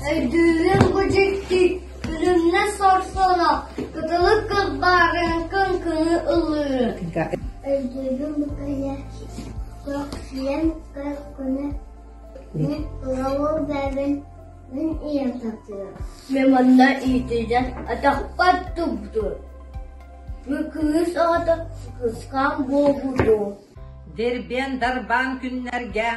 Өйдүүрүм бу дьикти күлүмнэс сорсоно, кытылык кылбаарын кыҥкыныы ыллыырын. Өйдүүрүм бу кыйа көхсүйэн көр-көнө, мин ыалым бэйэбин мин ийэм таптыыр. Мин манна иитиллэн атахпар турдум. Бу кыыс оҕото кыыскаан буолбутум. Дирбиэн дарбаан күннэргэ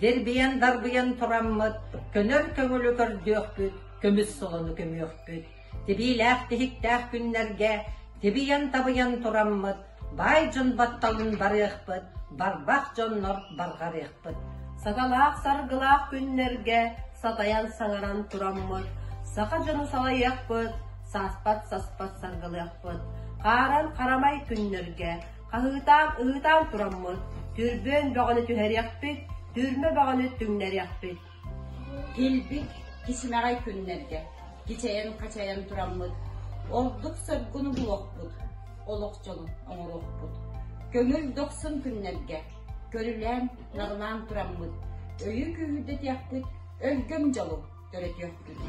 дирбийэн дарбыйан тураммыт, көнөр көҥүлү көрдүөхпүт, көмүс солону көмүөхпүт. Тибиилээх тиһиктээх күннэргэ тибийэн-табыйан тураммыт, баай дьон батталын барыахпыт, барбах дьоннор барҕарыахпыт. Саталаах-саргылаах күннэргэ сатайан саҥаран тураммыт, саха дьону салайыахпыт, сааспат-саспат саргылыахпыт. Хааран харамай күннэргэ хаһыытаан-ыһыытаан тураммыт, түрбүөн бөҕөнү түһэриэхпит, түрмэ бөҕөнү түҥнэриэхпит. Килбик кисимэҕэй күннэргэ кичэйэн-хачайан тураммыт, ордук соргуну булуохпут, олох дьолун оҥоруохпут. Көҥүл дохсун күннэргэ көрүлээн, нарылаан тураммыт, өйү күүһүрдэтиэхпит, өлгөм дьолу төрөтүөхпүт.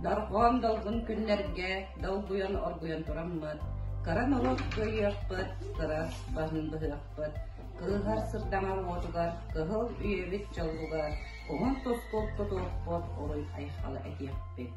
Дорҕоон долгун күннэргэ долгуйан оргуйан тураммыт, кыра норуот кыайыахпыт, кыра баһын быһыахпыт, кыыһар сырдаҥар уотугар, кыһыл үйэбит дьоллугар уһун тускул тутуохпут, уруй айхала этиэхпит.